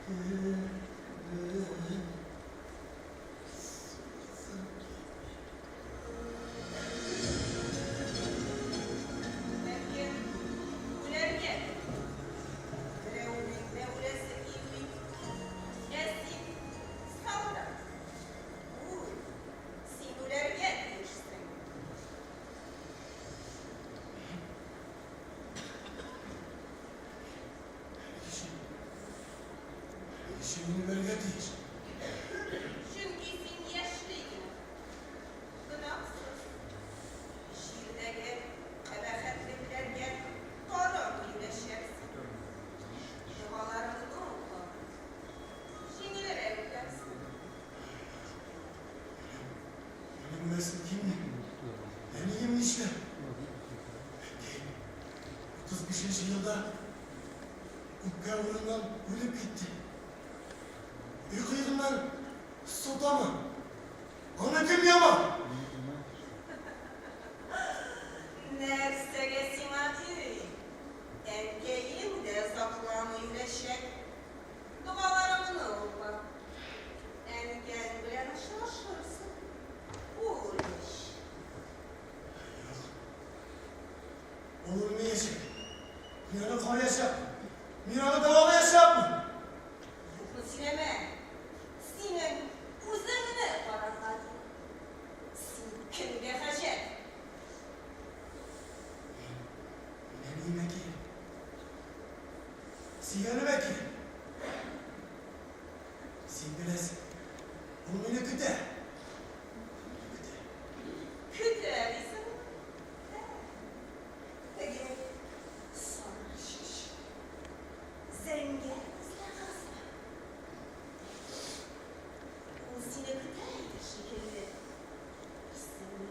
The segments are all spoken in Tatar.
Ләкин үләргә берәүнең дә үләсе килми. Ә син, солдат, үл, син үләргә тиешсең. Ни өчен? Ни өчен мин үләргә тиеш? Чөнки син яшьли генә, гөнаһсыз. Җирдәге кабахәтлекләргә тарап үләчәксең. Догаларыңны укып, җиңелрәк үтәрсең. Минем үләсем килми. Әнием нишләр? Әнкәй 35 нче елда үпкә авыруыннан үлеп китте. Өй кыегыннан су тама. Аны кем ямар? Нәрсәгә сиңа өй? Әнкәең дә озакламый үләчәк. Догаларыңны укы. Әнкәң белән очрашырсың. Ул үлгәч. Юк. Ул үлмәячәк. Мин аны караячакмын. Мин аны дәвалаячакмын. Юкны сөйләмә. Синең үзеңне карарга кирәк. Син кемгә хаҗәт? Мин, мин әниемә кирәк. Сөйгәнемә кирәк. Син беләсең, ул мине көтә. Ул мине көтә. Көтә дисеңме? Ә, теге сары чәчле, зәңгәр күзле кызмы? Ул сине көтә иде шикелле. Исеме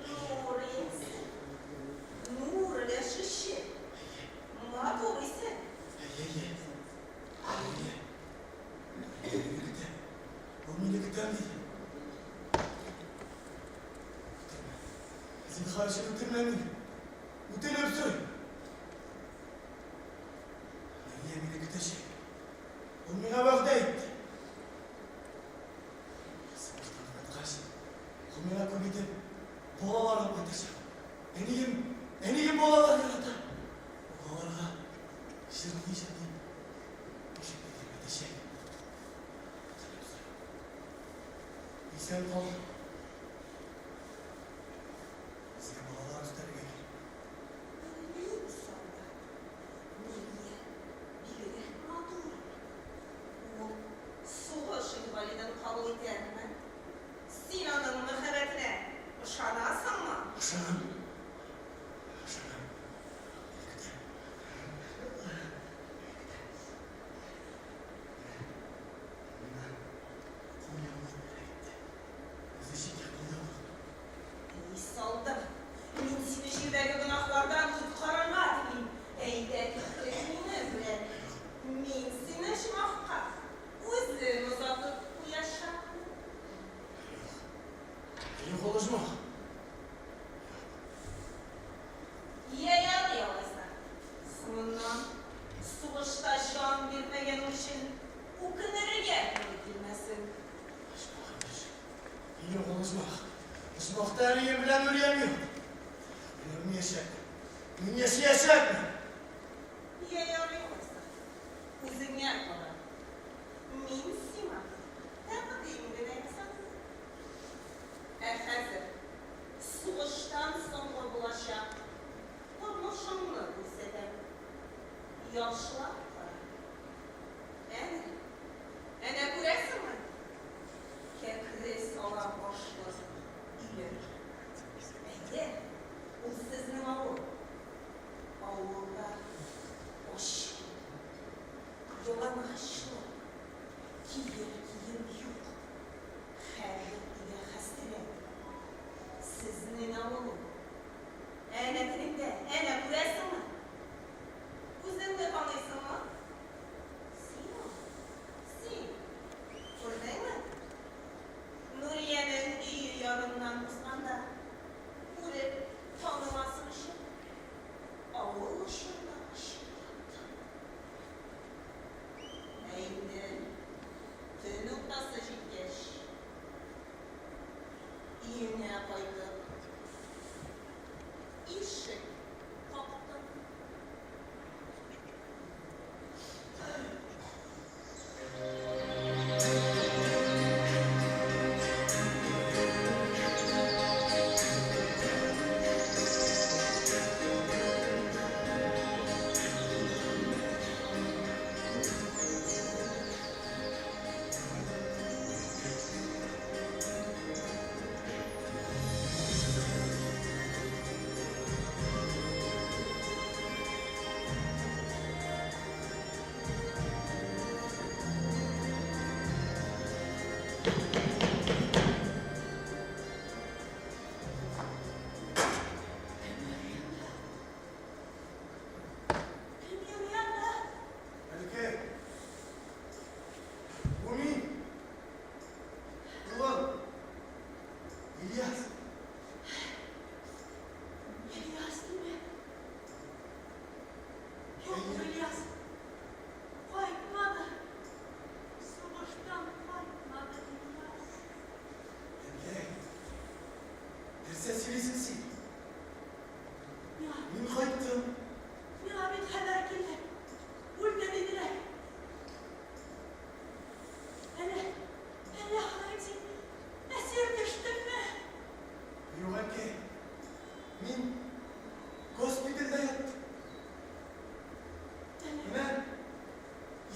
Нур иясе. Нур өләшүче. Матур исем. Әйе, әйе. Әйе. Ул мине көтә. Ул мине көтәм диде. Үтермә. Зинһар өчен үтермә мине. Үтенеп сорыйм. Нурия мине көтәчәк. Ул миңа вәгъдә итте. Сугыштан кайткач, ул миңа күп итеп балалар алып кайтачак. Әнием, әнием балалар ярата. Ул аларга җырлый-җырлый бишекне тирбәтәчәк. Үтенеп сорыйм. Исән кал. Безгә балалар үстерергә кирәк. Белмим, солдат. Нурия бигрәк матур бит. Ул сугыш инвалидын кабул итәрме? Син аның мәхәббәтенә ышанасыңмы? Ышанам. Ышанам. Мине көтә. Мине көтә. Менә миңа кулъяулык бүләк итте. Үзе чиккән кулъяулык. Әй, солдат, мин сине җирдәге гөнаһлардан коткарырга телим. Әйдә киттек минем белән. Мин сине оҗмахка үзем озатып куячакмын. Юк. Юк ул оҗмах. Юк. Йә ярый алайса. Соңыннан, сугышта җан бирмәгәнең өчен үкенергә туры килмәсен. Оҗмах имеш. Юк ул оҗмах. Оҗмахта әнием белән Нуриям юк. Мин үлмәячәкмен. Мин яшәячәкмен. Йә ярый алайса. Үзеңә кара. Мин сиңа тәкъдим генә ясадым. Ә хәзер сугыштан соңгы булачак тормышыңны күрсәтәм. Яхшылап кара. Әнә, әнә күрәсеңме? Кәкре сала башлы өйләр. Әйе, ул сезнең авыл. Авылда ачлык, ялангачлык, кияр кием юк. Һәрбер өйдә хәсрәт. Сезнең авыл ул. Әнә тегендә, әнә күрәсеңме? Үзеңне таныйсыңмы? Син ул, син. Күрдеңме? Нуриянең өе яныннан узганда, күреп танымасын өчен, авыл очында очып яттым.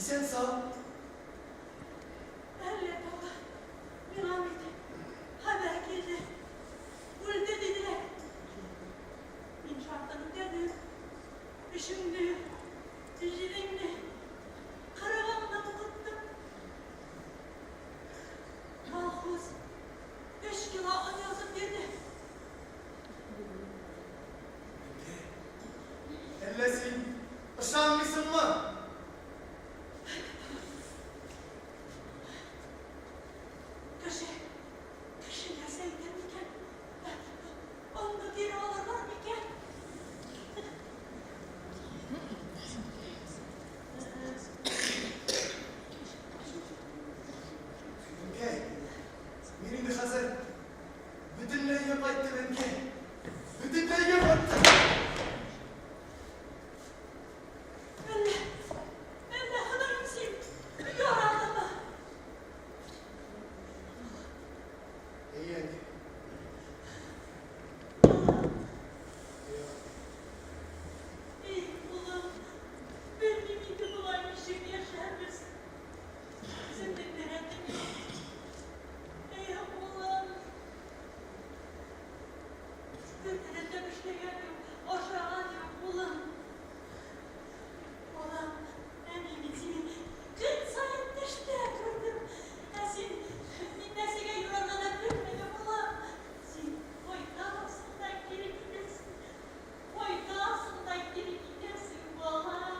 Исән-сау. Әллә тагы миңа бит хәбәр килде. Үлде диделәр. Мин шартын үтәдем. Өчеңне, җидеңне, кырыгыңны укыттым. Колхоз өч кило он язып бирде. Әнкәй, әллә син ышанмыйсыңмы? Кеше, кеше нәрсә әйтер микән? Онны кире алырлар микән? Әнкәй, мин инде хәзер бөтенләйгә кайттым, әнкәй. Бөтенләйгә кайттым. Әллә, әллә Ходаем син ярадыңмы? Әйе, әнкәй. Эй, улым, белмим инде болай ничек яшәрбез. Үземнең дә рәтем юк. Эй, улым. Бер рәтләп эшләгән юк, ашаган юк, улым. Улым, ә мин бит сине көн саен төштә күрдем. Ә син мин нәрсәгә юрарга да белмәдем, улым. Син кайтасың да кире китәсең. Кайтасың да кире китәсең, балам.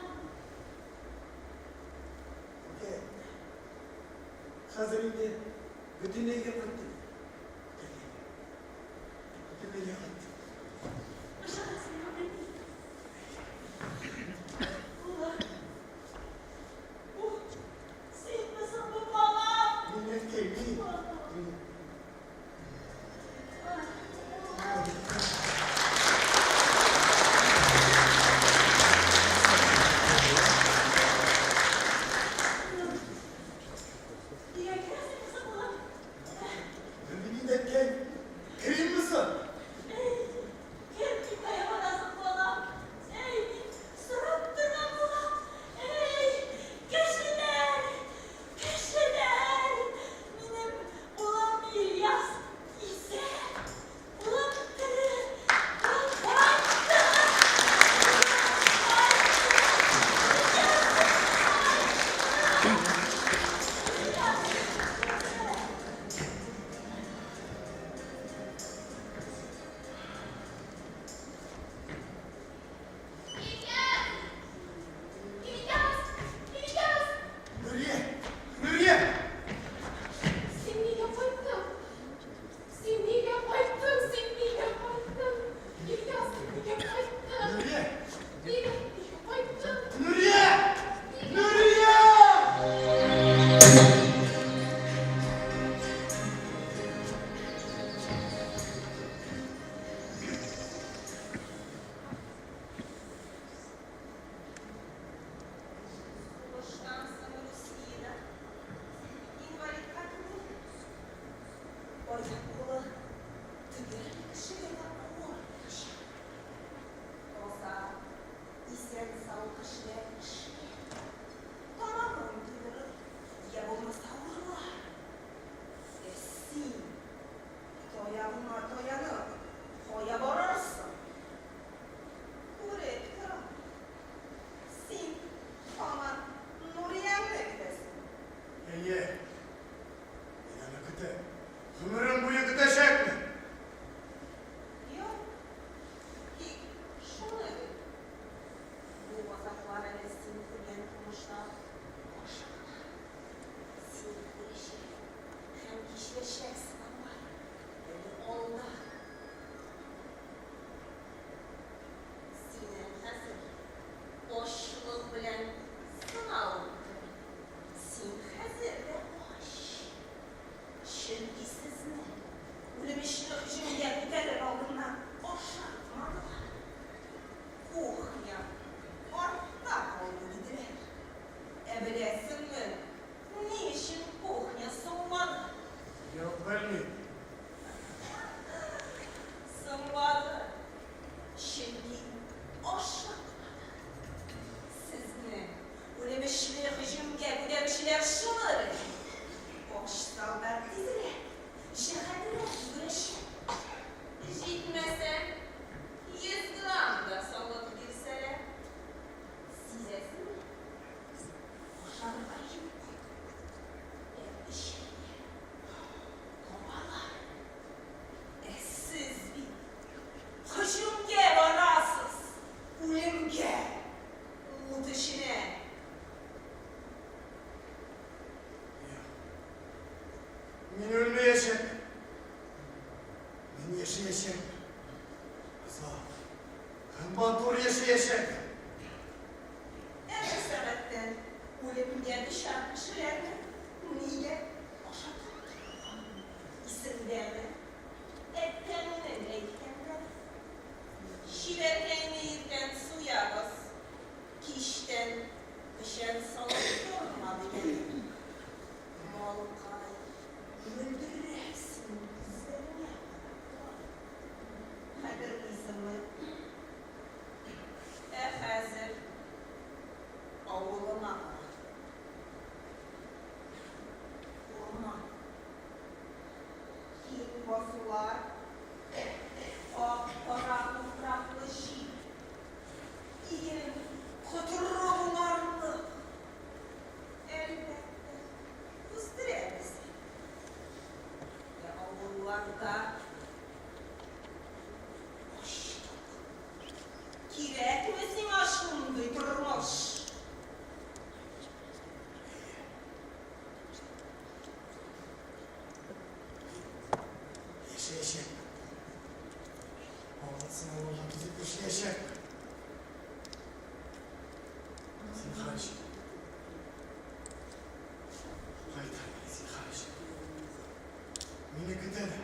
Әнкәй, хәзер инде бөтенләйгә кайттым. Бөтенләйгә. Бөтенләйгә кайттым. Ышанасыңмы мени? Улым. Ух, синме соң бу, балам? Мин, әнкәй, мин. Мин. Улым. Нигә керәсең соң, улым? Белмим инде, әнкәй. Керимме соң? Эй, керми кая барасың, балам? Эй, мин сорап торам, улым. Эй, кешеләр, кешеләр! Минем улым Ильяс исән. Улым тере. Ул кайтты. Улым кайтты. Ильяс кайтты. Ильяс! Ильяс! Ильяс! Нурия! Нурия! Син нигә кайттың? Син нигә кайттың? Син нигә кайттың? Ильяс, син нигә кайттың? Нурия! Нигә, нигә кайттың? Нурия! Нурия! Сугыштан соң Русиядә инвалидка керде. Аяк-кулы төгәл кешегә дә авыр төшә. Таза, исән-сау кешеләр эшләп, тамагын туйдырыр, я булмаса урлар. Ә син таягыңа таянып, кая барырсың? Күреп торам. Син һаман Нурияңне көтәсең. Әйе. Мин аны көтәм. Гомерем буе көтәчәкмен. Юк. Тик шуны бел. Бу газаплар әле син күргән тормышта башы гына. Син күрәчәк һәм кичерәчәк сынаулар әле алда. Сине хәзер ачлык белән сынау тора. Син хәзер дә ач. Чөнки сезне үлемечле һөҗүмгә күтәрер алдыннан ашатмадылар. Кухня артта калды диделәр. Ә беләсеңме, ни өчен кухня соңлады? Юк, белмим. Соңлады. Чөнки ашатмады. Сезне үлемечле һөҗүмгә Эшчән кешеләрне нигә ашатып торырга? Исеңдәме, әткәңнең әйткәннәре? Чибәркәйне иртән суябыз, кичтән печән салып торма, дигән. Малкай, мөлдерәп синең күзләреңә карап тора. Хәтерлисеңме? Ә хәзер авылыңа кара. Урман. Киң басулар, кап-кара туфраклы җир. Иген котырып уңарлык. Әлбәттә, үстерәбез. Ә авылларда ачлык. Кирәкме сиңа шундый тормыш? Яшәячәкмен. Авыл сынауларга түзеп яшәячәкмен. Зинһар өчен. Кайтар мине, зинһар өчен. Мине көтәләр.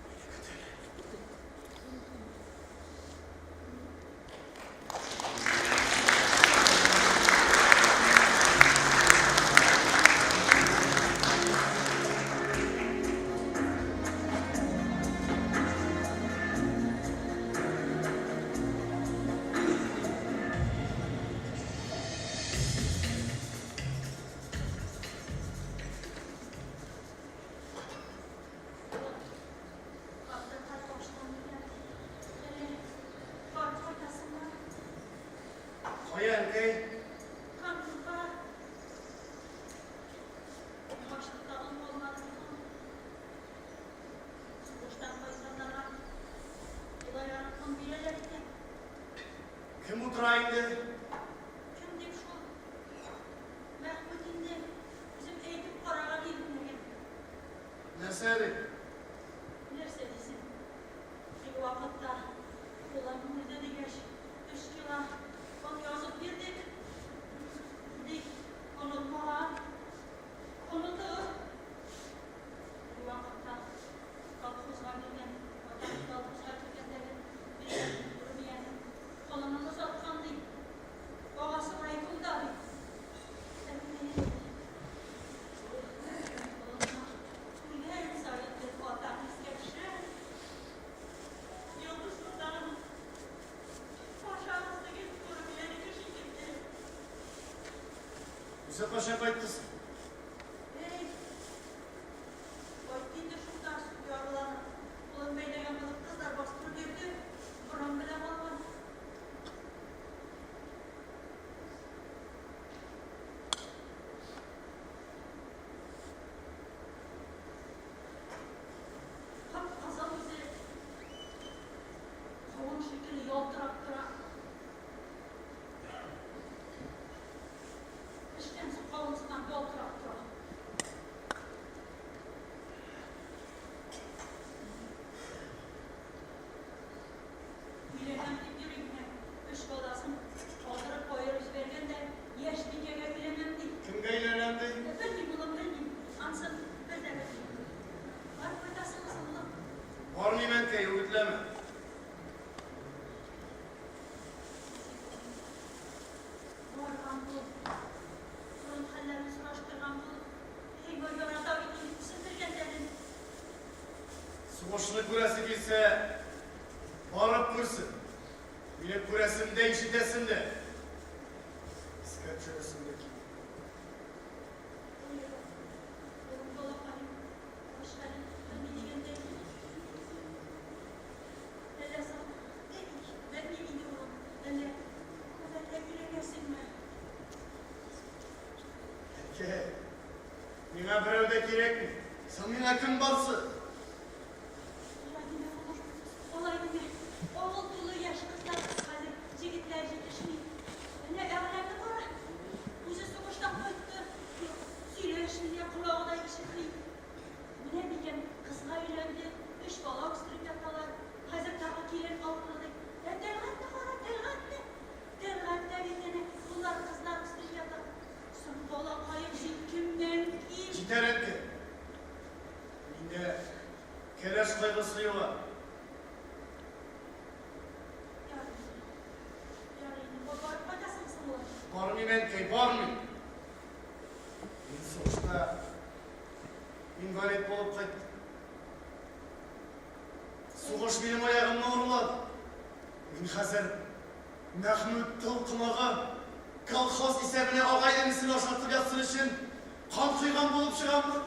Мине көтәләр. Кая, әнкәй? Кем утыра инде? Кем дип шул? Мәхмүт инде, үзем әйтеп караган идем диген. Нәрсә ди? Нәрсә дисең? Теге вакытта улым үлде дигәч, өч кило он язып бирдек. Ди, онытмаган. Онытыр. Теге вакытта колхозга биргән, атам колхозга кергәндәге биргән Румиянең колынын озаткан, ди. Агасы райкомда, ди. Әмма Үлгән саен бер атам искә төшә. Йолдызлыдан пашабыз деген Румиянеке шикелле. Үзе кайчан кайтты соң? Әй, кайтты инде шунда ярланып. Кулын бәйләгән булып кызлар бастырып йөрде. Борын белән алган. Кып-кызыл үзе. Кавын шикелле ялтырап тора. Пешкән соң кавын сыман ялтырап тора. Өйләнәм дип йөри генә. Өч баласын калдырып аерып җибәргән дә, яшь бикәгә өйләнәм ди. Кемгә өйләнәм ди? Белмим, улым, белмим. Ансын бер дә белмим. Барып кайтасыңмы соң, улым? Бармыйм, әнкәй, үгетләмә. Барган бул. Фронт хәлләрен сораштырган бул. Әй, бай ярата бит инде, үзен белгән дә бел. Сугышны күрәсе килсә, барып күрсен. Мине күрәсем дә, ишетәсем дә. Искә төшерәсем дә килми. Әй, улым, балакаем, сугыш хәлен белми дигәндәй. Әллә соң, әй, белмим инде, улым, әллә күбәләк өйрәнәсеңме? Әнкәй, миңа берәү дә кирәкми. Соң миңа кем барсын? Алай димә, улым, алай димә. Авыл тулы яшь кызлар, хәзер җегетләр җитешми. Әнә Әгъләмне кара. Үзе сугыштан кайтты. Юк, сөйләшми дә, колагы да ишетми. Менә дигән кызга өйләнде, өч бала үстереп яталар. Хәзер тагы килен алды, ди. Ә Тәлгатьне кара, Тәлгатьне. Тәлгать тә бит әнә уллар, кызлар үстереп ята. миңа. Ярый. Ярый инде, барып кайтасыңмы соң болай? Бармыйм, әнкәй, бармыйм. Мин сугышта инвалид булып кайттым. Сугыш минем аягымны урлады. Мин хәзер Мәхмүт тол комага колхоз исәбенә агай-энесен ашатып ятсын өчен кан койган булып чыгаммы?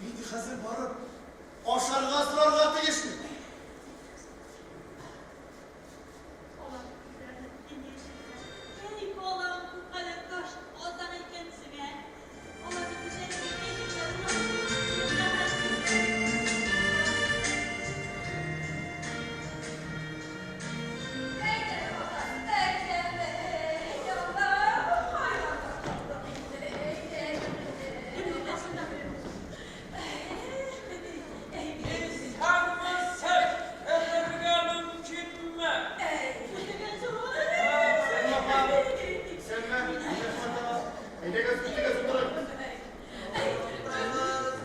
Мин хәзер барып ашарга сорарга тиешмен. Алар үзләренең инде яшәделәр. Әй, балам, күпкадәр таш азак икәнсең, ә? Алар бит яшәргә әйтәчәкләр, улым. Исәнмесез, керергә мөмкинме? Сәлмә апа, Сәлмә, Рәхмәт апа. Әйдәгез, үтегез, утырыгыз.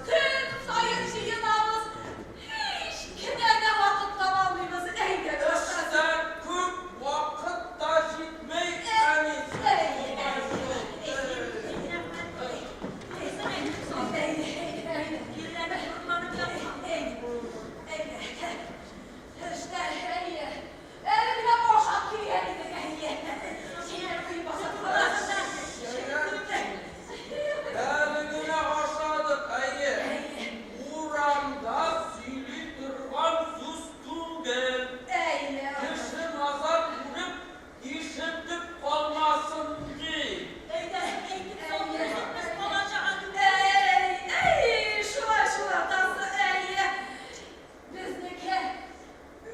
Көн саен җыенабыз, һич кенә дә вакыт таба алмыйбыз. Әйдә, Эштә күп вакыт та җитми, әнисе. Әле генә ашап килгән идек, әйе. Чәйләр куеп Әле генә ашадык, әйе. Урамда сөйли торган сүз түгел. Кеше назар күреп, ишетеп калмасын, ди. Әй, шулай, шулай, атасы, әйе. Безнеке,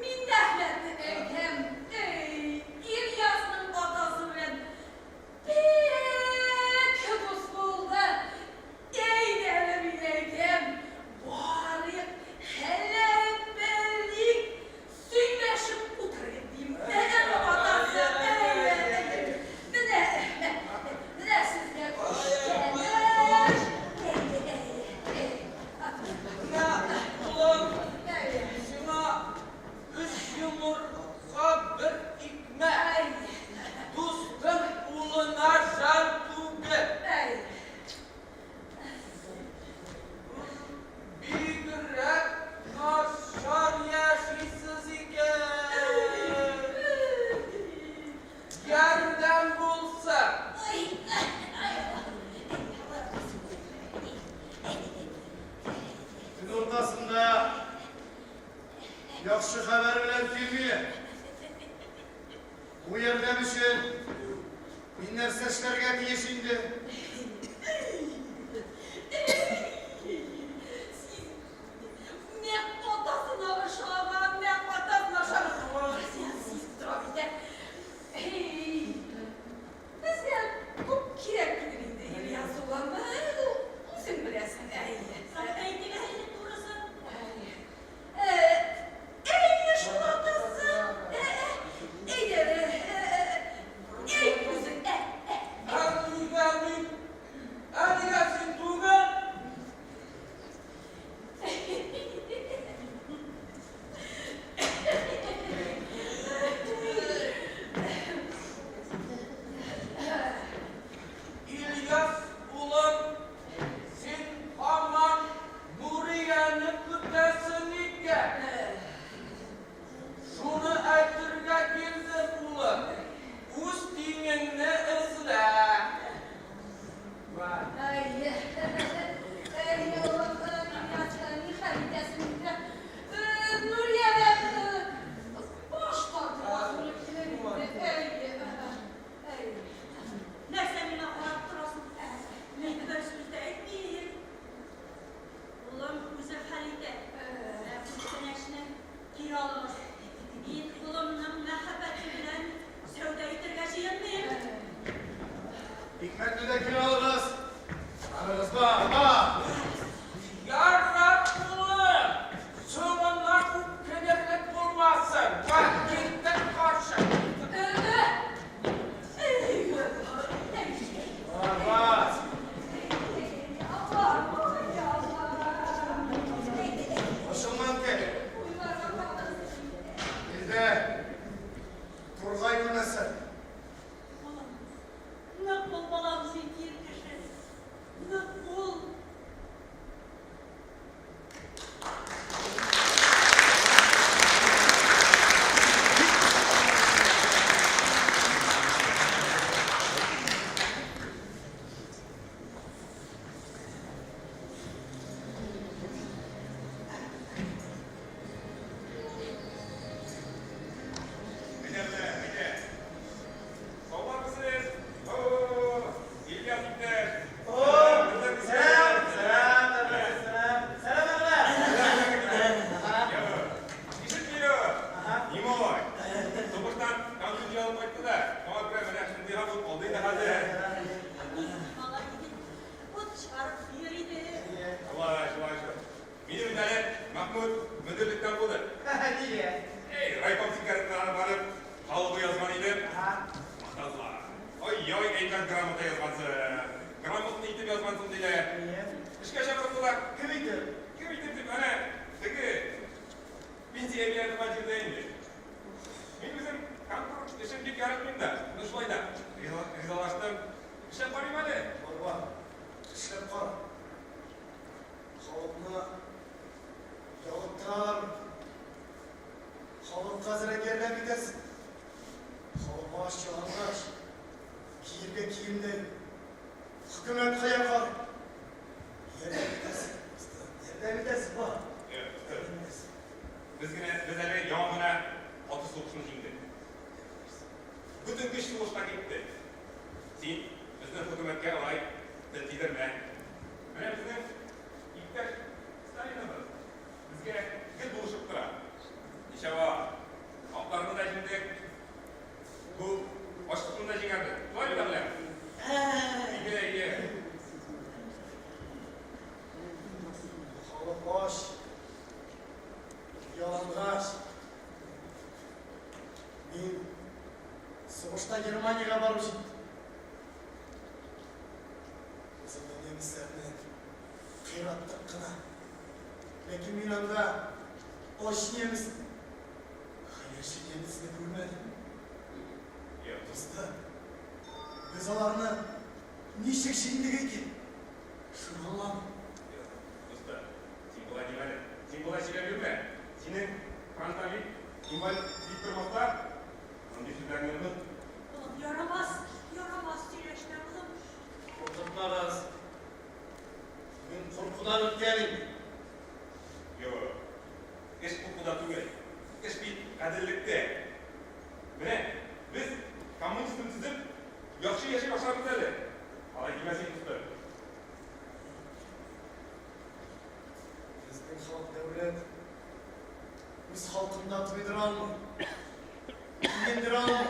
Миннәхмәтне әйтәм, әй, Ильясның атасы белән бик дус булды. Әйдә әле, мин әйтәм, барыйк, хәлләрен белик, сөйләшеп утырыйк, дим. Әй, атасы, әй, әй, менә, менә сезгә күчтәнәч. Әй, әй, әй. Менә, улым, сиңа өч йомырка, бер икмәк. Дустың улына жәл түгел. Бигрәк начар яшисез икән. Ярдәм булсын. Төн уртасында яхшы хәбәр белән килмиләр. Бу ярдәм өчен мин нәрсә эшләргә тиеш инде? Син нәкъ атасына охшаган, нәкъ атасына охшаган. Син сизеп тора бит, ә. Әй, безгә күп кирәк түгел инде, Ильяс улым. Үзең беләсең, әй. Әй, шул атасы. Әйдә, әйт үзең, ә, ә. Ә нигә мин? Ә нигә син түгел? Ильяс улым, син һаман Нурияне көтәсең икән. Шуны әйтергә килдем, улым. Үз тиңеңне эзлә. Әй, әй, улым, Ильяс, нихәл итәсең инде? Нуриядән баш тартырга туры килер инде. Әй, әй. Нәрсә миңа карап торасың? Мин бер сүз дә әйтмим. Улым үзе хәл итә. Ә күчтәнәчне кире алыгыз. Мин улымның мәхәббәте белән сәүдә итәргә җыенмыйм. Икмәкне дә кире алыгыз. Барыгыз, бар, бар. Ярар, улым. Соңыннан үкенерлек булмасын. Вә киттек, карчык. Әй, Бар, бар. Алла, ай, Алла. Борчылма, әнкәй. грамота язгансың. Грамотный итеп язгансың, диләр. Әйе. Эшкә чакырттылар. Кем итеп? Кем итеп дип, әнә, теге пенсия бирә торган җирдә инде. Мин үзем контур эшен бик яратмыйм да, но шулай да ризалаштым. Эшләп карыйм әле. Бар, бар. Эшләп кара. Халыкны ялыктыралар бит. Халыкка әзрәк ярдәм итәсең. Халык ач, ялангач. Киергә кием дә юк. Хөкүмәт кая карый? Ярдәм итәсең, дустым. Ярдәм итәсең, бар. Дустым. Без генә, без әле яңа гына каты сугышны җиңдек. Бөтен көч сугышка китте. Син безнең хөкүмәткә алай тел тидермә. Менә безнең иптәш Сталиныбыз безгә гел булышып тора. Ничава, акларны да җиңдек, бу ачлыкны да җиңәрбез. Шулай бит, Әгъләм? Әйе, әйе. Халык ач, ялангач. Мин сугышта Германиягә барып җиттем. Без анда немецләрне кыйраттык кына. Ләкин мин анда ач немец, хәерче немецны күрмәдем. Дустым, без аларны ничек җиңдек икән? Шуны аңламыйм. Дустым, син болай димә әле. Син болай сөйләп йөрмә. Синең фронтовик, инвалид дип тормаслар. Мондый сүзләрне оныт. Улым, ярамас, ярамас сөйләшмә, улым. Куркытмагыз. Мин куркудан үткән инде. Юк, эш куркуда түгел. Эш бит гаделлектә. Менә без коммунизм төзеп, яхшы яши башларбыз әле. Алай димә син, дустым. Безнең халык дәүләт үз халкын да туйдыра алмый, киендерә алмый.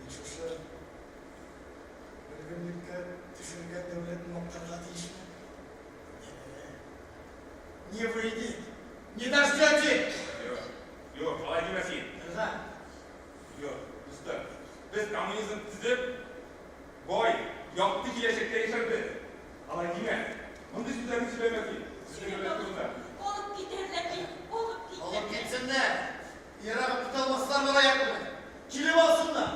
Мин шушы бөлгенлеккә төшергән дәүләтне мактарга тиешме? Не выйдет! Не дождете! Юк, юк, алай димә син. Риза. Юк, дустым. Без коммунизм төзеп, бай, якты киләчәктә яшәрбез. Алай димә. Мондый сүзләрне сөйләмә син. Безнең дәүләт турында. Алып китәрләр бит, алып китәрләр. Алып китсеннәр! Ерагып китә алмаслар болай якыннан. Килеп алсыннар!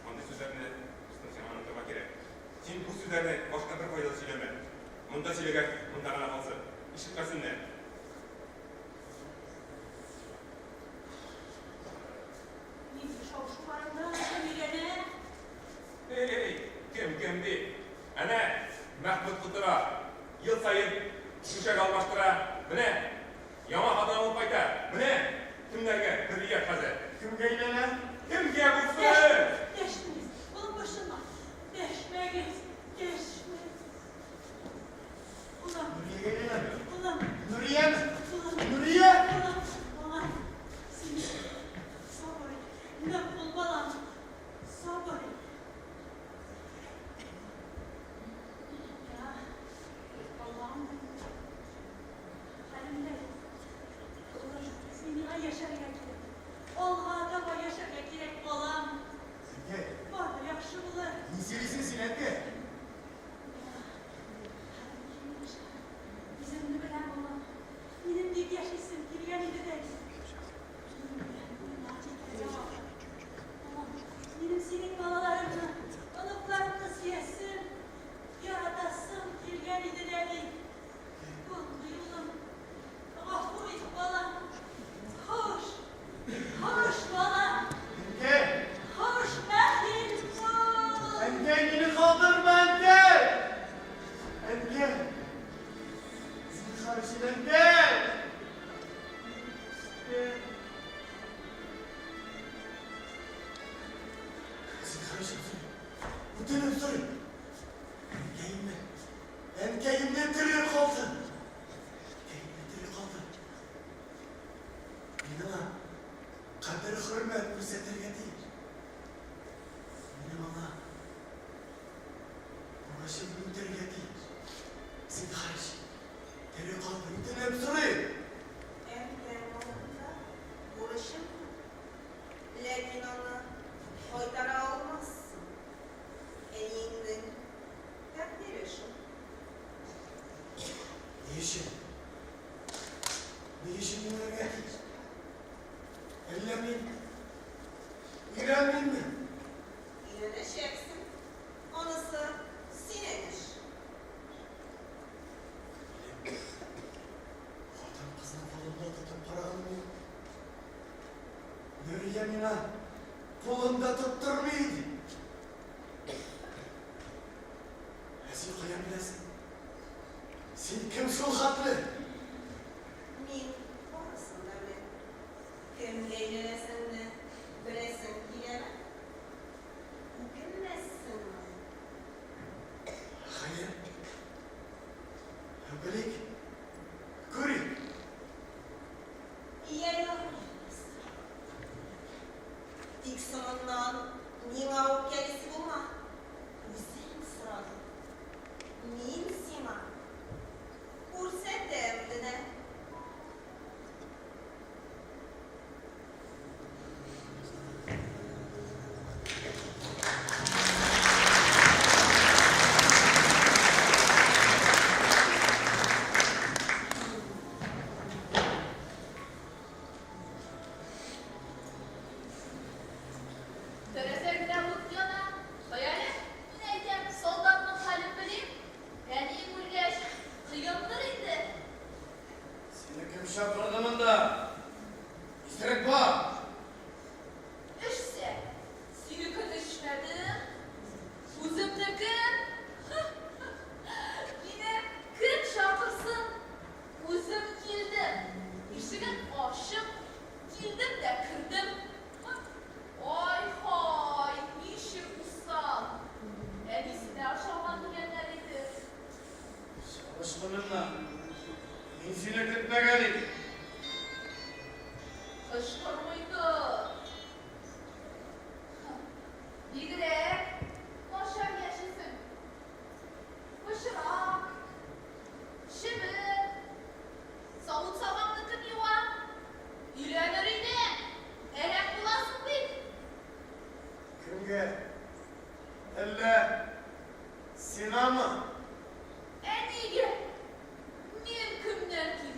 Мондый сүзләрне, дустым, сиңа онытырга кирәк. Син бу сүзләрне башка беркайда да сөйләмә. Монда сөйләгән монда гына калсын. Ишетмәсеннәр. Нинди шау-шу бар анда, Җәмиләнә? Эй, кем кем ди? Әнә, Мәхмүт утыра. Ел саен түшәк алмаштыра. Менә, яңа хатын алып кайта. Менә, кемнәргә хөррият хәзер. Кемгә өйләнә? Кемгә булсын? Дәшмәгез, улым, борчылма. Дәшмәгез, дәшмәгез. Улым. Нуриягә өйләнәме? Улым. Нурияме? Улым. Нурия! Улым, балам, син сабыр ит. Нык бул, балам. Сабыр ит. Я, балам, хәлемдә юк. Улым, син миңа яшәргә кирәк. Алга таба яшәргә кирәк, балам. Әнкәй. Бар да яхшы булыр. Ни сөйлисең син, әнкәй? Үземне беләм, улым. Минем бик яшисем килгән иде дә. Улым, минем синең балаларыңны, оныкларыңны сөясем, яратасым килгән иде дә бит. Булмый, улым. Гафу ит, балам. Хуш. Хуш, балам. Әнкәй! Хуш, бәхил бул. Әнкәй, мине калдырма, әнкәй! Әнкәй! Зинһар өчен, әнкәй! Зинһар өчен сорыйм. Үтенеп сорыйм. Әнкәемне, әнкәемне тере калдыр. Әнкәемне тере калдыр. Мин аңа кадер-хөрмәт күрсәтергә тиеш. Минем аңа бурычымны үтәргә тиеш. Зинһар өчен, тере калдыр, үтенәм. өчен өйләнергә тиеш? Әллә мин өйләнмимме? Өйләнәчәксең. Анысы синең эш. Минем хатын-кызны кулымда тотып караганым юк. Нурия миңа кулын да тоттырмый иде. Ә син каян беләсең? Син кем шул хәтле? Мин барысын да беләм. Кемгә өйләнәсеңне беләсең киләме? Үкенмәссеңме? Хәер, белик, күрик. Йә ярый. Тик соңыннан миңа үпкәлисе булма. Үзең сорадың. Мин сиңа күрсәтәм генә. Тәрәзә генә ут яна. Кая әле, мин әйтәм, солдатның хәлен белим. Әниең үлгәч, кыендыр инде. Сине кем чакырды монда? Исерек бар! Эчсә, синекен эчмәдем. Үземнекен. Мине кем чакырсын? Үзем килдем. Ишеген ачып, килдем дә кердем. Ай-һай, ничек усал! Әнисенә ошаган дигәннәр иде. Чыгыш моннан. Мин сине көтмәгән идем. Кычкырмый тор. Бигрәк начар яшисең. Пычрак, чебен, савыт-сабаңны кем юа? Өйләнер идең, әрәм буласың бит. Кемгә? Әллә сиңамы? Әнигә. Мин кемнән ким?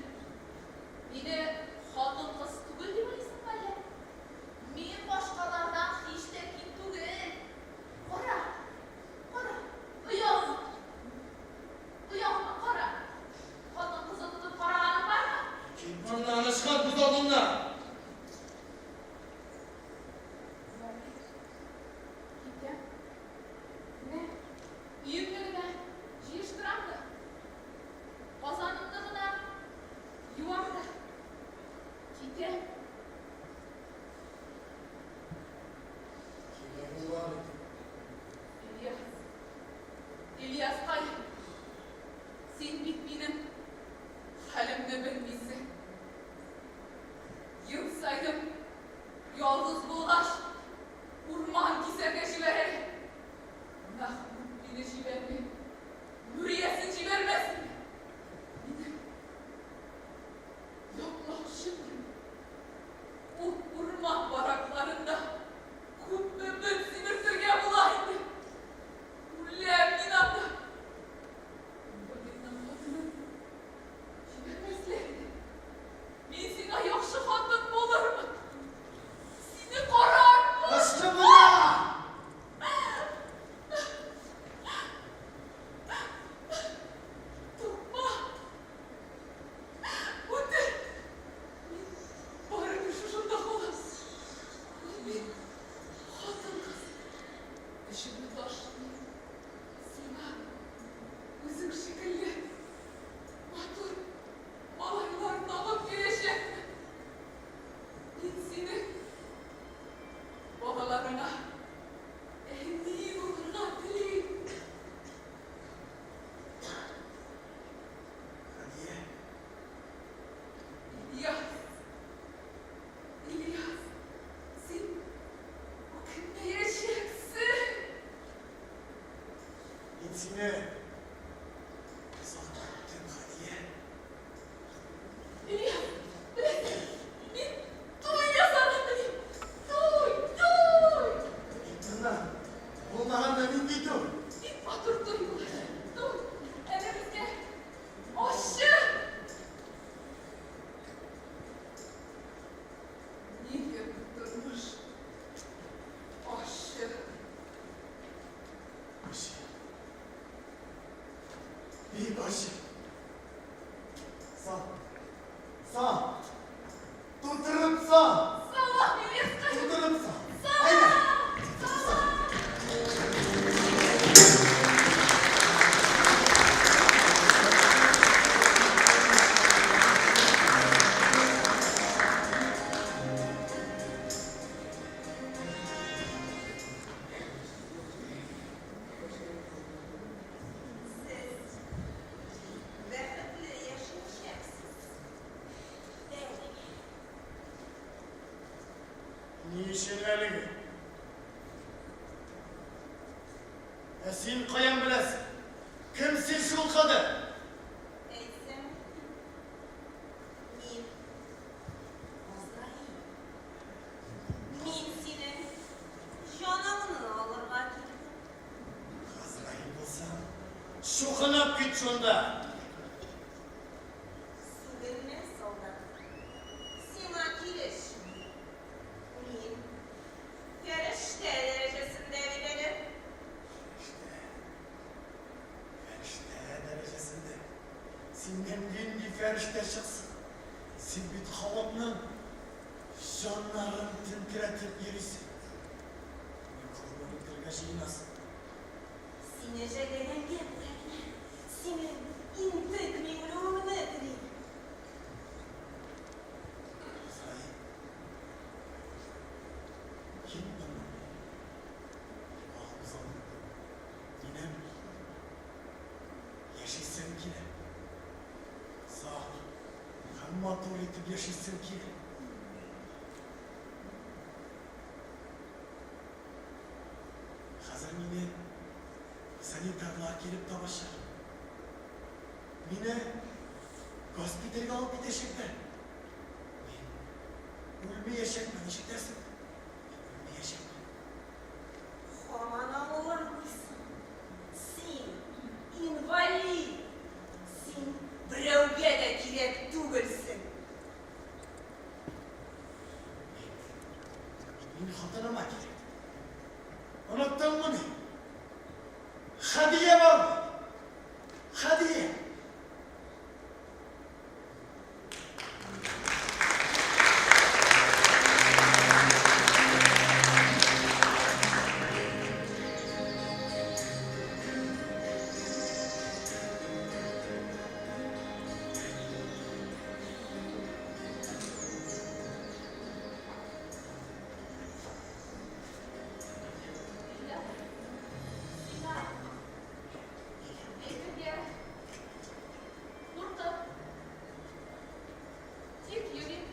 Ни өчен әлеге? Ә син каян беләсең? Кем син шул кадәр? Әйтсәм, мин Азраил. Мин синең җаныңны алырга килдем. Газраил булсаң, чукынып кит шунда. Сүгенмә, солдат. Сиңа килешми. Мин фәрештә дәрәҗәсендә бит әле. Фәрештә. Фәрештә дәрәҗәсендә. Синнән нинди фәрештә чыксын? Син бит халыкның җаннарын тентерәтеп йөрисең. Мине корбан итәргә җыенасың. Сине жәлләгәнгә күрә генә синең интекми үлүеңне телим. Газраил, кит моннан. Югал үзалдыңда. Минем яшисем килә. Озак һәм матур итеп яшисем килә. Хәзер мине санитарлар килеп табачак. Мине госпитальгә алып китәчәкләр. Мин үлмәячәкмен, ишетәсеңме? Мин үлмәячәкмен. Һаман аңламыйсың. Син инвалид. Син берәүгә дә кирәк түгелсең. Мин, мин хатыныма кирәк. Оныттыңмыни? Хәдия бар бит. Хәдия. Сиңа әйтергә куркып тик йөрим.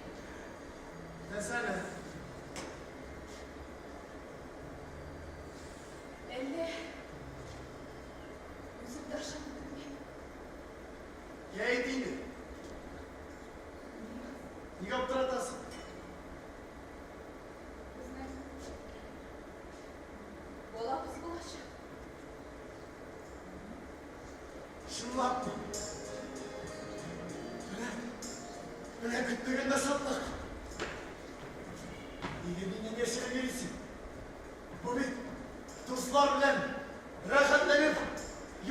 Нәрсәне? Әллә үзем дә ышанып бетмим. Йә әйт инде. Нигә аптыратасың? Безнең балабыз булачак. Чынлапмы? Менә, менә көтмәгәндә шатлык. Нигә миннән яшереп йөрисең? Бу бит дуслар белән рәхәтләнеп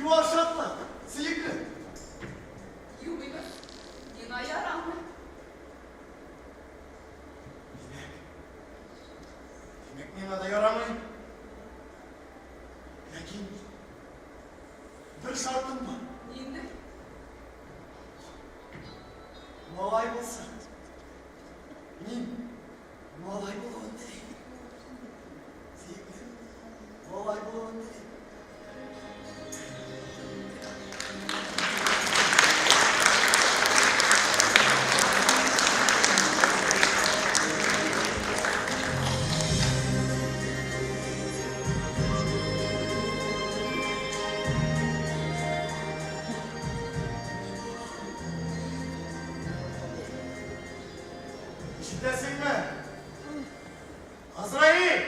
юар шатлык, сөекле. Юмыйбыз. Миңа ярамый. Димәк, димәк миңа да ярамый. Ләкин бер шартым бар. Нинди? Малай булсын. Мин малай булуын телим. Сөеклем, малай булуын телим. Ишетәсеңме? Азраил!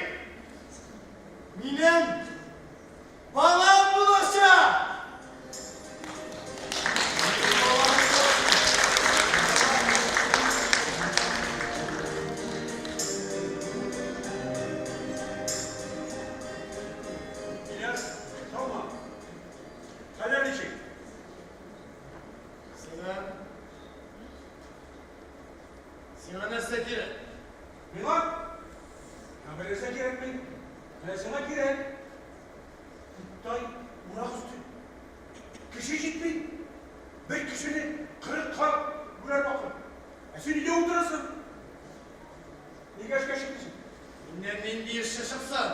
Минем балам булачак! Минем балам булачак! Ильяс, саумы? Хәлләр ничек? Сиңа... Сиңа нәрсә кирәк? Миңа? Миңа бер нәрсә кирәкми. Менә сиңа кирәк. Күктай урак өсте. Кеше җитми. Бер кешене кырыкка бүләр вакыт. Ә син өйдә утырасың. Нигә эшкә чыкмыйсың? Миннән нинди эшче чыксын?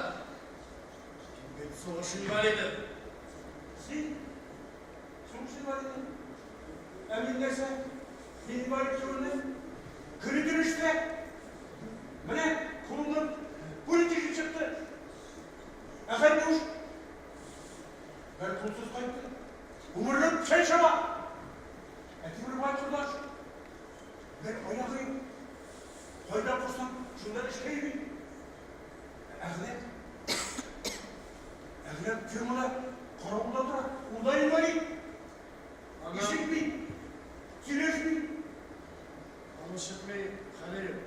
Мин бит сугыш инвалиды. Син сугыш инвалиды. Ә мин нәрсә? Мин инвалид түгелмен. Көне-төн эштә. Менә кулымны. Кайда кушсаң, шунда эшкә йөри. Әгъләм. Әгъләм фермада каравылда тора. Ул да инвалид. Ишетми, сөйләшми. Аның ишетми хәле юк.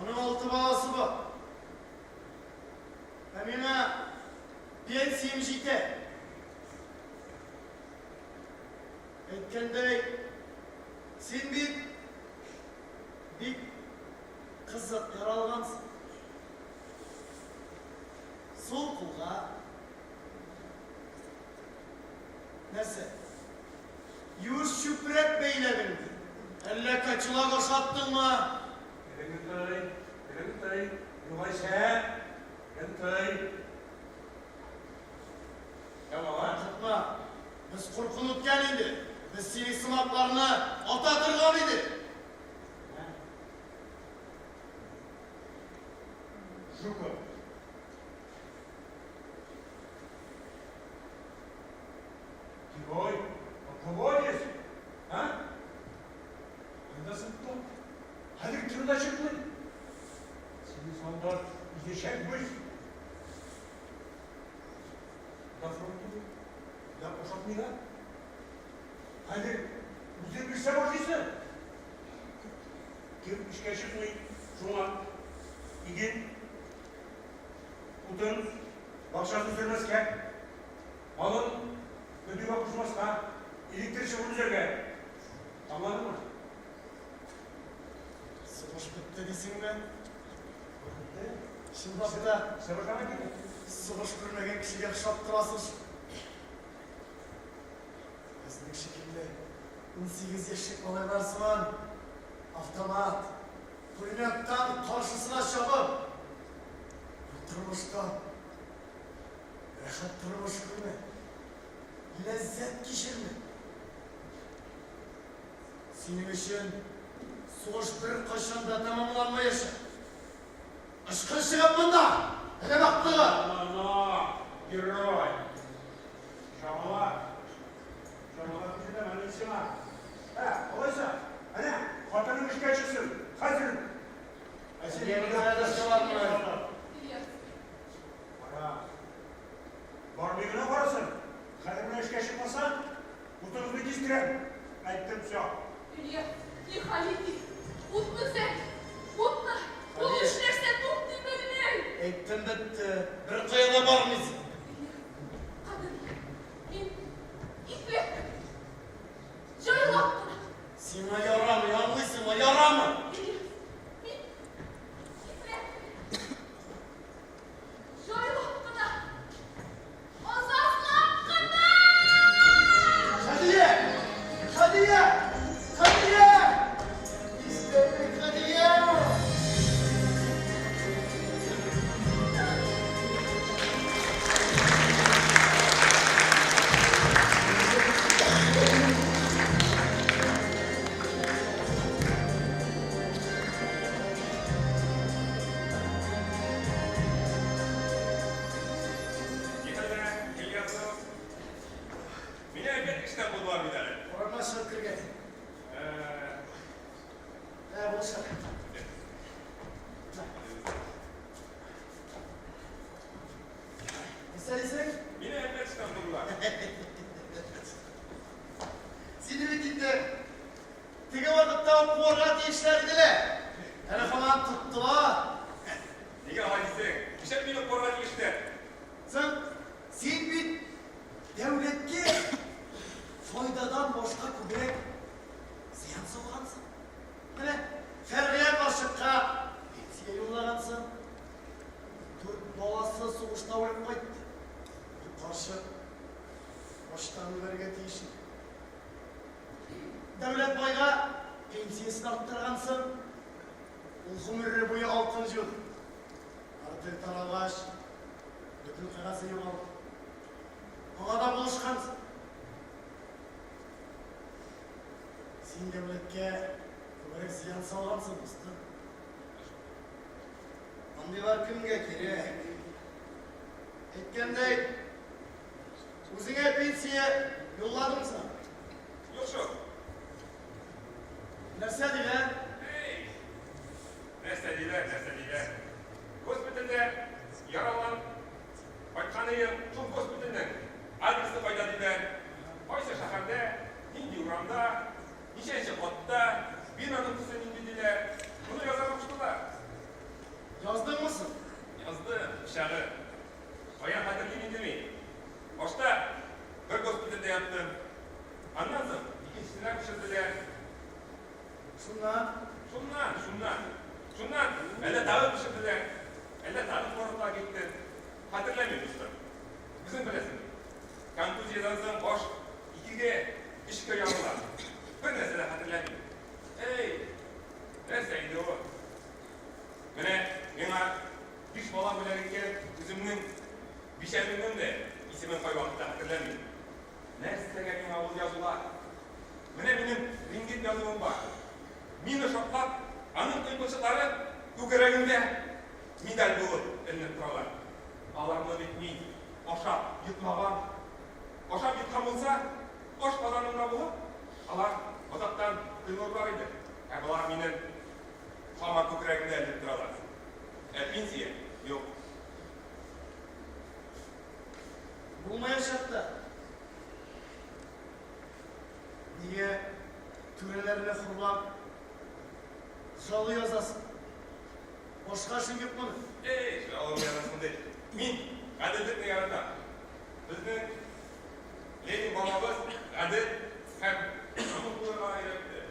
Аның алты баласы бар. Ә миңа пенсиям җитә. Әйткәндәй, син бит бик кызык яралгансың. Сул кулга нәрсә? Юеш чүпрәк бәйләдеңме? Әллә котелок ашаттыңмы? Телеңне тый, телеңне тый, югыйсә, телеңне тый. Ә бала? Куркытма. Без куркын үткән инде. Без синең сымакларны ата торган идек. Жуков. Герой, полководец, а? Кайда сыттың? Хәзер турыда чыкмый. Сине солдат изешәкбез. Да фронт түгел, да ошатмыйлар. Хәзер үзең белсә башлыйсың. Кем эшкә чыкмый, шуңа иген, утын, бакчасын сөрмәскә, малын көтүгә кушмаска, электр чыгын өзәргә. Аңладыңмы? Сугыш бетте дисеңме? Бетте. Чынлап та, Сабырга кирәк. сугыш күрмәгән кешегә охшап торасың шул. Безнең шикелле 18 яшьлек малайлар сыман автомат, пулеметтан каршысына чабып, бу тормышта рәхәт тормыш күрмә, ләззәт кичермә. Синең өчен сугыш беркайчан да тәмамланмаячак. Ычкын чыгып монда, адәм актыгы! Но, герой. Чамала. Чамала күрсәтәм әле сиңа. Ә, алайса, әнә, хатының эшкә чыксын. Хәзер. Ә син Ильяс. Кара. Бармый гына карасын. Хәзер менә эшкә чыкмаса, утыгызны кистерәм. Әйттем, все. Ильяс, не халити. Утны сән. Утны. Ул эш нәрсә туктый белми. Әйттем бетте, беркая да бармыйсың. Кадерле, мин ипләп кенә, җайлап кына. Сиңа ярамый, аңлыйсыңмы, ярамый! Ильяс, мин ипләп кенә, җайлап кына, азаплап кына! Хәдия! Хәдия! Хәдия! Нишләдең, Хәдия? Нихәлдә, Ильясов? Мине опять эштән кудылар бит әле. Урамга чыгып кергән. Ә, булыша. Нәрсә дисең? Мине опять эштән кудылар. Сине бит инде теге вакытта ук куарга тиешләр иделәр. Әле һаман тоттылар. Нигә алай дисең? Нишләп мине куарга тиешләр? Соң, син бит дәүләткә файдадан башка күбрәк зыян салгансың. Менә Фәргыя карчыкка пенсия юллагансың. Дүрт баласы сугышта үлеп кайтты. Ул карчык ачтан үләргә тиеш иде. Дәүләт байга пенсиясен арттыргансың. Ул гомере буе алтын җыйды. Артель таралгач, бөтен кәгазе югалды. Аңа да булышкансың. Син дәүләткә күбрәк зыян салгансың, дустым. Андыйлар кемгә кирәк? Әйткәндәй, үзеңә пенсия юлладым соң. Юк шул. Нәрсә диләр? Эй! Шуннан? Шуннан, шуннан. Шуннан, әллә тагы пешерделәр, әллә тагы фронтка китте. Хәтерләмим, дустым. Үзең беләсең бит. Контузиядән соң баш икегә, өчкә ярыла. Бер нәрсә дә хәтерләмим. Әй, нәрсә инде ул? Менә миңа биш бала бүләк иткән үземнең бичәмнең дә исемен кайвакытта хәтерләмим. Нәрсәгә миңа ул язулар? Менә минем рентген язуым бар. Мина шартлап, аның кыйпылчыклары күкрәгемдә медаль булып эленеп торалар. Аларны бит мин ашап йотмаган. Ашап йоткан булса, аш казанымда булып, алар азактан коелырлар иде. Ә болар минем һаман күкрәгемдә эленеп торалар. Ә пенсия юк. Булмаячак та. Нигә түрәләрне хурлап жалу язасың? Башка эшең юкмыни? Эй, жалу язасың ди. Мин гаделлекне яратам. Безнең Ленин бабабыз гадел һәм намус булырга өйрәтте.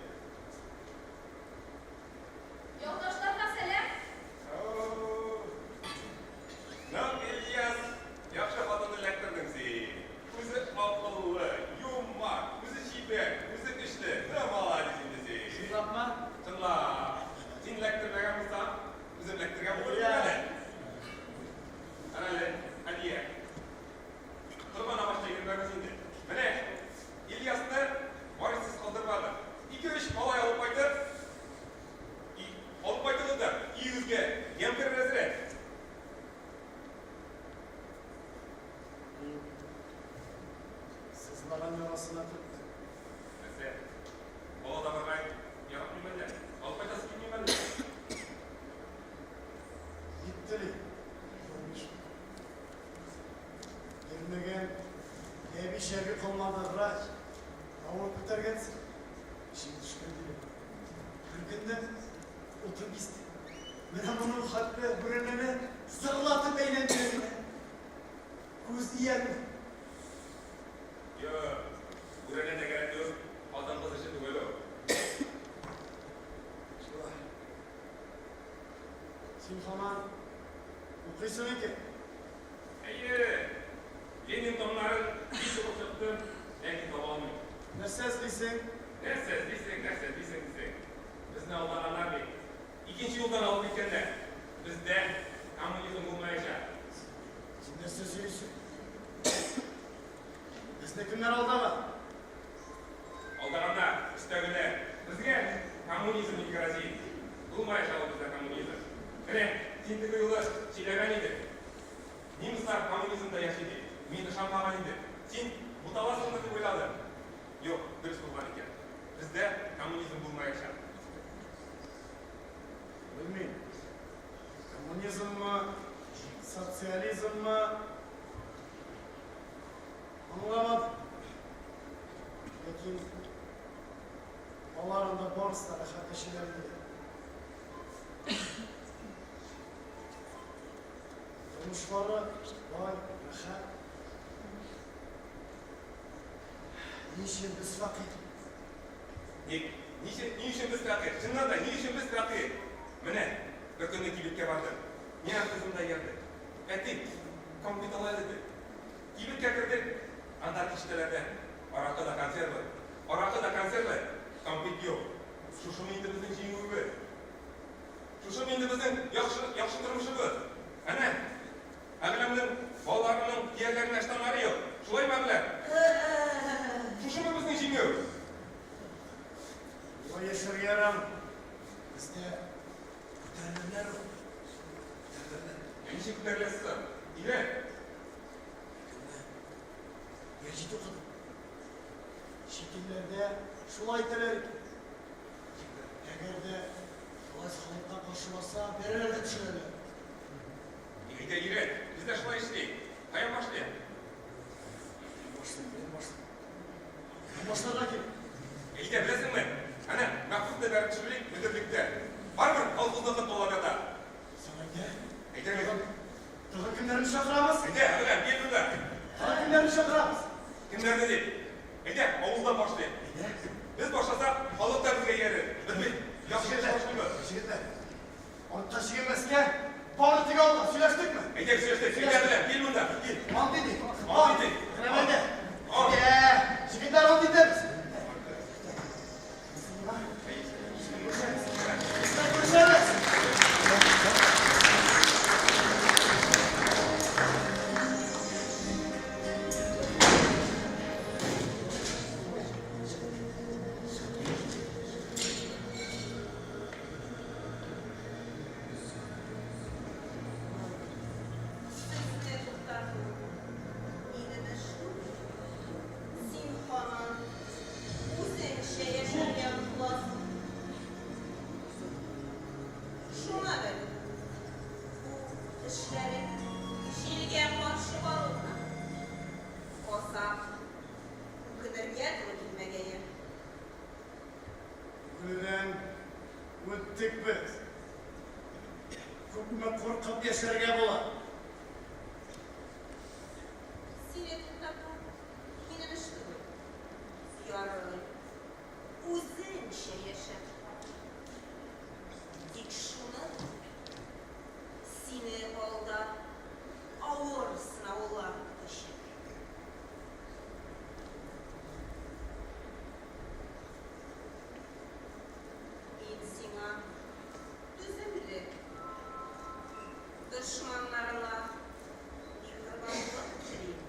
Якташларга сәлам! Ну, Ильяс, яхшы хатын эләктердең син. Үзе акыллы, юмарт, үзе чибәр, үзе көчле. Ну, молодец инде син. Чынлапмы? Чынлап. Син эләктермәгән булсаң, үзем эләктергән булыр идем әле. Әнә әле, Хәдия. Торма намазда йөрмәгез инде. Менә Ильясны вариссыз калдырмадык. Ике-өч малай алып кайтып, и, алып кайтыгыз да, өегезгә ямь керер әзрәк. Мин сызлаган ярасына төрттем. Нәрсә? Бала табарга яратмыйм әллә? Алып кайтасы килмиме әллә? Бик тели, тормыш. Йөрмәгән әби-чәби калмады, врач. Авыр күтәргәнсең. Эчең төшкән диде. Беркөнне утын кисте. Менә моның хәтле бүрәнәне зырлатып әйләндерә генә. Күз иярми. Юк, бүрәнә тәгәрәтү хатын-кыз эше түгел ул. Шулай. Син һаман укыйсың икән. Әйе, Ленин томнарын бик укып чыктым, ләкин таба алмыйм. Нәрсә эзлисең? Нәрсә эзлисең, нәрсә эзлисең дисең. Безне алдаганнар бит. Икенче юлдан алып киткәннәр. Бездә коммунизм булмаячак. Син нәрсә сөйлисең? Безне кемнәр алдаган? Алдаганнар, өстәгеләр. Безгә коммунизм не грозит. Булмаячак ул бездә коммунизм. Менә син теге юлы сөйләгән идең. Немецлар коммунизмда яши дип. Мин ышанмаган идем. Син буталасыңдыр дип уйладым. Юк, дөрес булган икән. Бездә коммунизм булмаячак. Белмим. Коммунизммы, социализммы? Аңламадым. Ләкин алар анда барысы да рәхәт яшиләр инде. Тормышлары бай, рәхәт. Ни өчен без фәкыйрь? Ник, ничек, ни өчен без фәкыйрь? Чыннан да, ни өчен без фәкыйрь? Менә, бер көнне кибеткә бардым. Миңа кызым да иярде. Әти, конфет ал әле, ди. Кибеткә кердек, анда киштәләрдә аракы да консервы, аракы да консервы, конфет юк. Шушымы инде безнең җиңүебез? Шушымы инде безнең яхшы, яхшы тормышыбыз? Әнә, Әгъләмнең балаларының киярләренә ыштаннары юк. Шулаймы, Әгъләм? Шушымы безнең җиңү? Болай яшәргә ярамый. Бездә күтәрелерләр ул. Күтәрелерләр. Ә ничек күтәреләсе соң? Өйрән. Кемне? Гәҗит укыдым. Чит илләрдә шулай итәләр икән. Әгәр дә власть халыкка каршы барса, бәрәләр дә төшерәләр. Әйдә, өйрән. Без дә шулай эшлик. Каян башлыйк? Каян башлыйк, каян башлыйк? Каян башларга кирәк? Әйдә, беләсеңме? Әнә, Мәхмүтне бәреп төшерик мөдирлектә. Барыбер колхозныкын талап ята. Соң әйдә. Әйдә, Тагын, тагын кемнәрне чакырабыз? Әйдә, Әгъләм, кил монда. Тагын кемнәрне чакырабыз? Кемнәрне дип? Әйдә, авылдан башлыйк. Әйдә. Без башласак, Беттек без. Күпме куркып яшәргә була? Сине туктату минем эш түгел. Ярый, үзеңчә яшә. Тик шуны бел, сине алда авыр сынаулар көтәчәк. Мин сиңа түземлек, дошманнарыңа миһербанлык телим.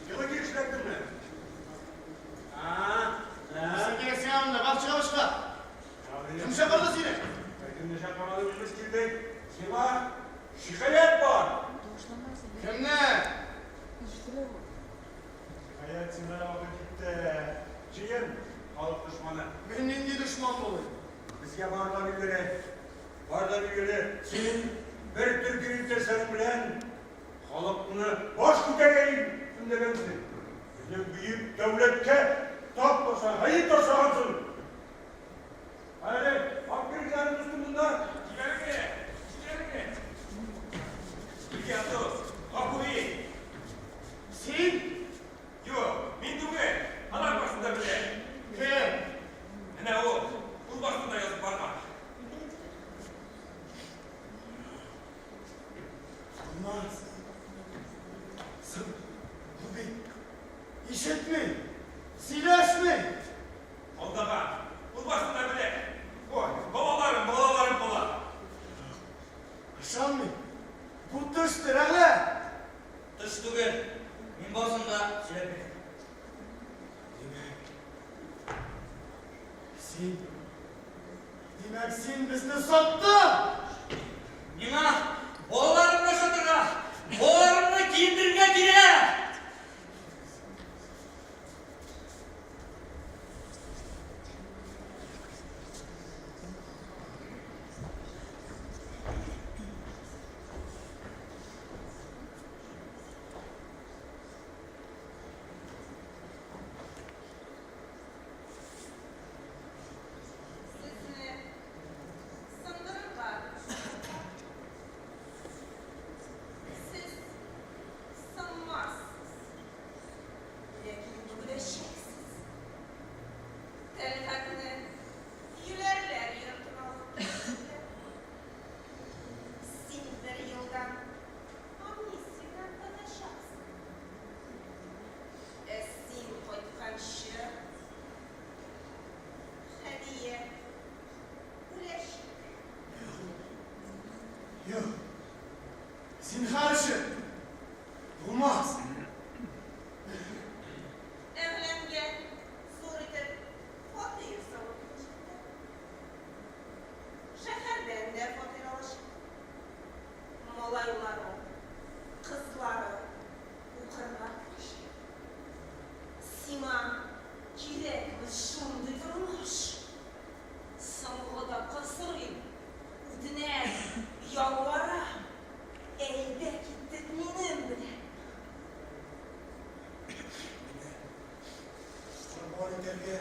Елы килеш эләктеңме? Нәрсә кирәк сиңа монда? Барып чыга башка. Кем чакырды сине? Беркемне чакырмады, үзебез килдек. Сиңа шикаять бар. Кемнән? Шикаять сиңа вакыт җитте. Җыен, халык дошманы. Мин нинди дошман булыйм? Безгә бар да билгеле. Бар да билгеле. Син бер төркем иптәшләрең белән халыкны баш күтәрәем өндәгәнсең. Безнең бөек дәүләткә тап баса, гаеп ташлагансың. Әле, алып керегез әле дустым монда. Җибәрегез мине! Җибәрегез мине! Ильяс дус, гафу ит! Син? Юк, мин түгел, алар барсын да белә. Кем? Әнә ул, ул барсын да язып барган. Булмас. Соң, ул бит ишетми, сөйләшми. Алдаган, ул барсын да белә. Ой, балаларым, балаларым кала. Ышанмыйм. Бу төштер, әллә? Төш түгел, мин барысын да сөйләп бирдем. Димәк, син, димәк, син безне саттың! Миңа балаларымны ашатырга, балаларымны киендерергә кирәк! Сезне сындырырга тырышачаклар. Сез сынмассыз, ләкин бөгеләчәксез. Тәлгатне юләрләр йортына алып китәчәкләр. Син бер елдан амнистиядән кайтачаксың. Ә син кайтканчы Хәдия үләчәк. Юк, зинһар өчен, булмас. Әгъләмгә зур итеп фатир салып бирәчәкләр. Шәһәрдән дә фатир алачак. Малайлары, кызлары укырга керәчәк. Сиңа кирәкме шундый тормыш? Соңгы тапкыр сорыйм, үтенәм, ялварам, әйдә киттек минем белән. Мине корбан итәргә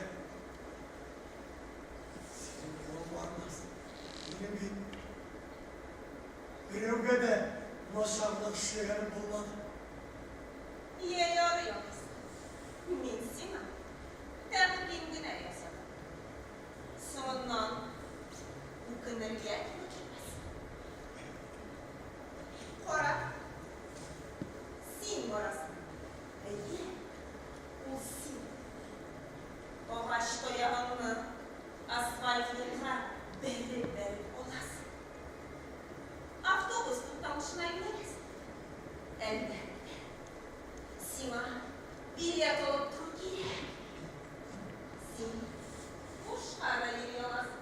синең кулың бармас. Минем бит берәүгә дә начарлык эшләгәнем булмады. Йә ярый алайса, мин сиңа тәкъдим генә ясадым. Соңыннан үкенергә туры килмәсен. Кара, син барасың. Әйе, ул син. Агач таягыңны асфальт юлга бәреп-бәреп аласың. Автобус тукталышына юнәләсең. Әлбәттә, сиңа билет алып тору кирәк. Син бушка да йөри аласың.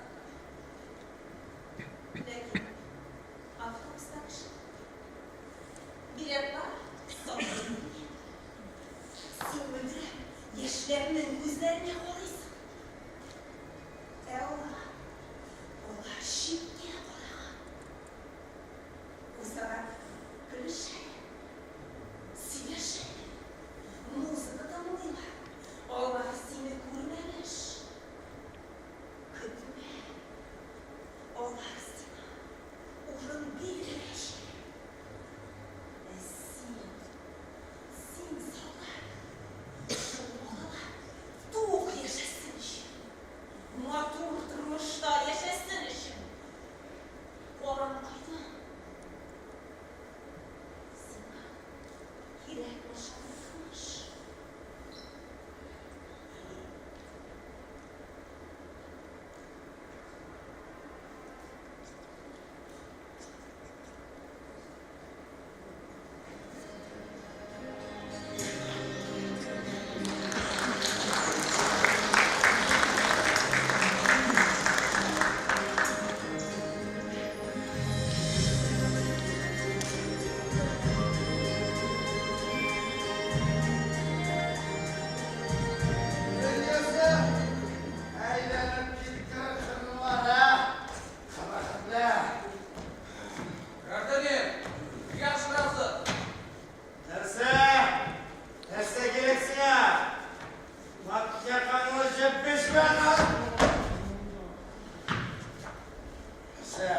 Нәрсә?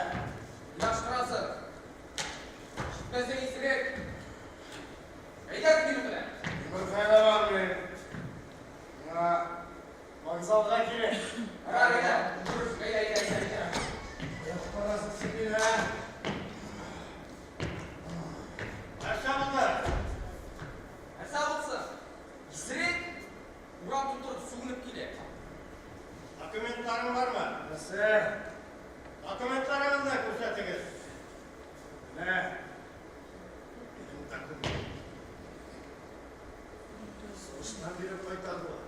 Уйлаштырасың. Җитмәсә исерек. Әйдәгез минем белән. Мин беркая да бармыйм. Миңа вокзалга кирәк. Ярар, әйдә, күрерсең, әйдә, әйдә, әйдә, әйдә. Кая барасың син мине, ә? Нәрсә булды? Нәрсә булсын? Исерек урам тутырып сүгенеп килә. Документларың бармы? Нәрсә? Документларыгызны күрсәтегез. Менә. Минем документ. Сугыштан биреп кайтардылар.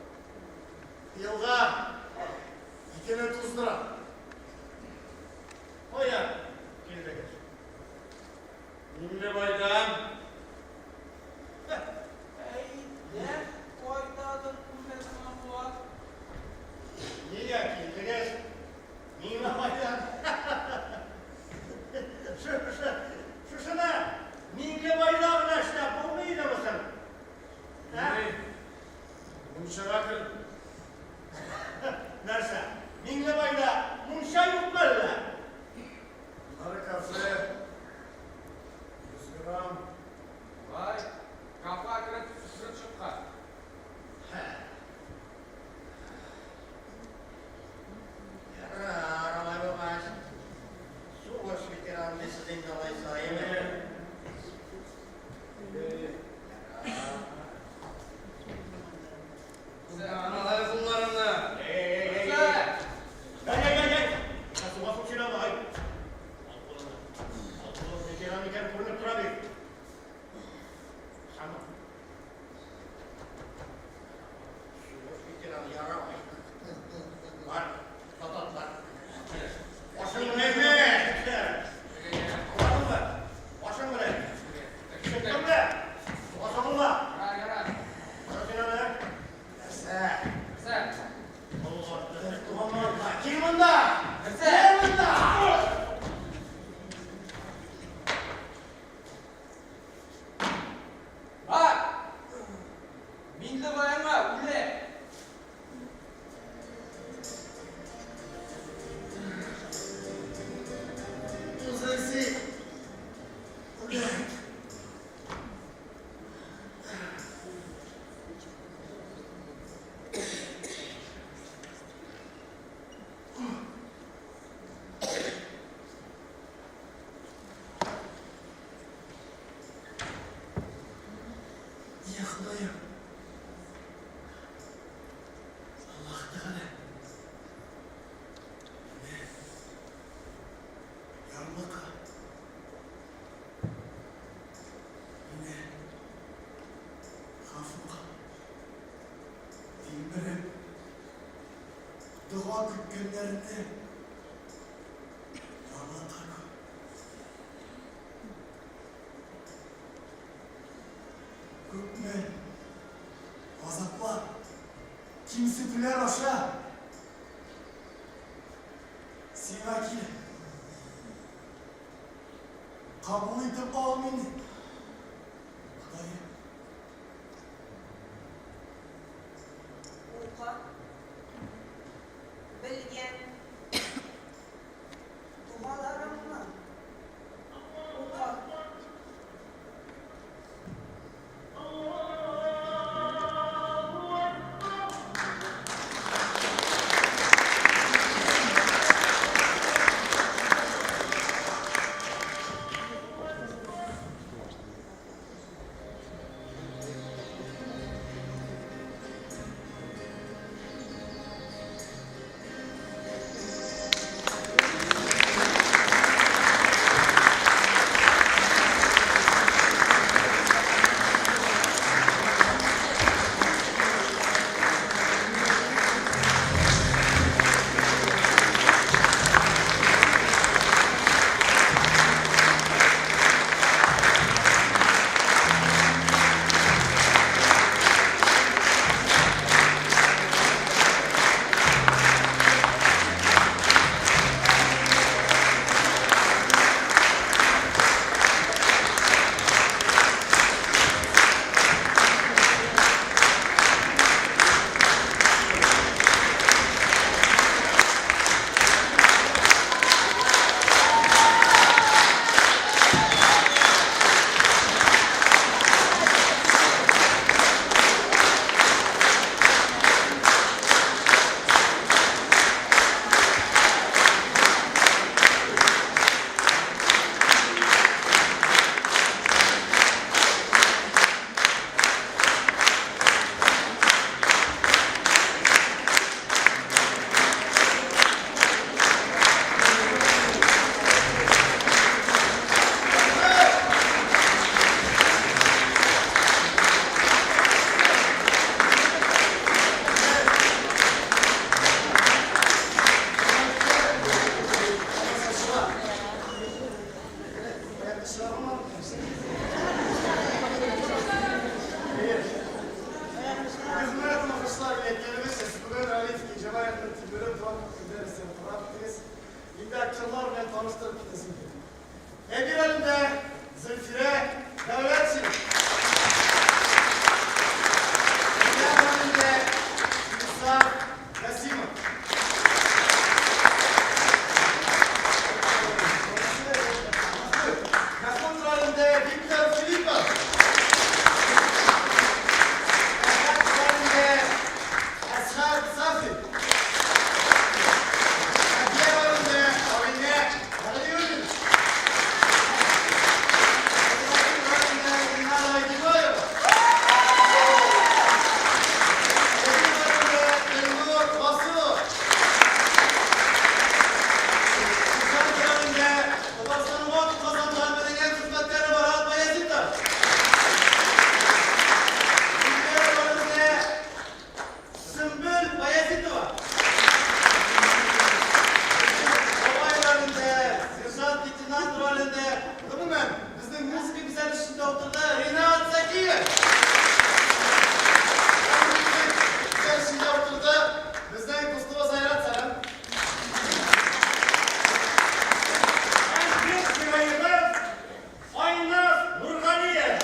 Елга икене туздыра. Кая килдегез? Миңлебайдан. Әйдә, кайдадыр күрмәсен Булат. Нигә килдегез? Миңлебайдан. Шушы, шушыны Миңлебайда гына эшләп булмый идеме соң? Ә? Мунчага кереп. Нәрсә? Миңлебайда мунча юкмы әллә? Аннары кафе. 100 грамм. Вай, кафега кереп төшереп чыккан. Ярар, алай булгач. Сугыш ветераны дисез инде алайса, әйеме? Ярар. Аналар кулларыңны. Эй, эй, эй, эй. Эй, эй, эй, эй. Суга сук син аны, ай. Ал кулыңны. Ал кулың, ветеран икән күренеп тора бит. Ханım. Сугыш ветераны ярамый. Бар, сататлар. Башың белән Аңладыңмы? Башың белән. Ишеттеңме? Суга салынма. Ярар, ярар. Кара син аны. Нәрсә? Нәрсә? Кил монда! Нәрсә? Кил монда! Бар! Миңлебаеңа үлә. Үзең син. Үләм. Я Ходаем. Аллаһ Тәгалә. Мине ярлыка. Мине гафу кыл. Тилмереп дога көткәннәрне ярлыка күр. Күпме газаплар, кимсетүләр аша сиңа килеп, кабул итеп ал мине, Ходаем. Укы. Белгән догаларыңны укы. белән таныштырып китәсем килә. Әби ролендә Зөлфирә Дәүләтшина. Әйдә ролендә Илсар Касимов. Мәхмүт ролендә Виктор Филиппов. Әхәт ролендә Әсхәт Сафин. Әбия ролендә Алинә Галиуллина. Ибраһим ролендә Динара Гилаева. Әби ролендә Илнур Василов. Сержант ролендә Татарстанның атказанган мәдәният хезмәткәре Марат Баязитов. Зөлфия ролендә Сөмбел Баязитова. Бабай ролендә, сержант-лейтенант ролендә, гомумән, безнең музыка бизәлешендә утырды Ринат Закиев. Бизәлешендә утырды безнең дустыбыз Айрат Сәлам. Һәм без героебыз Айназ Нургалиев.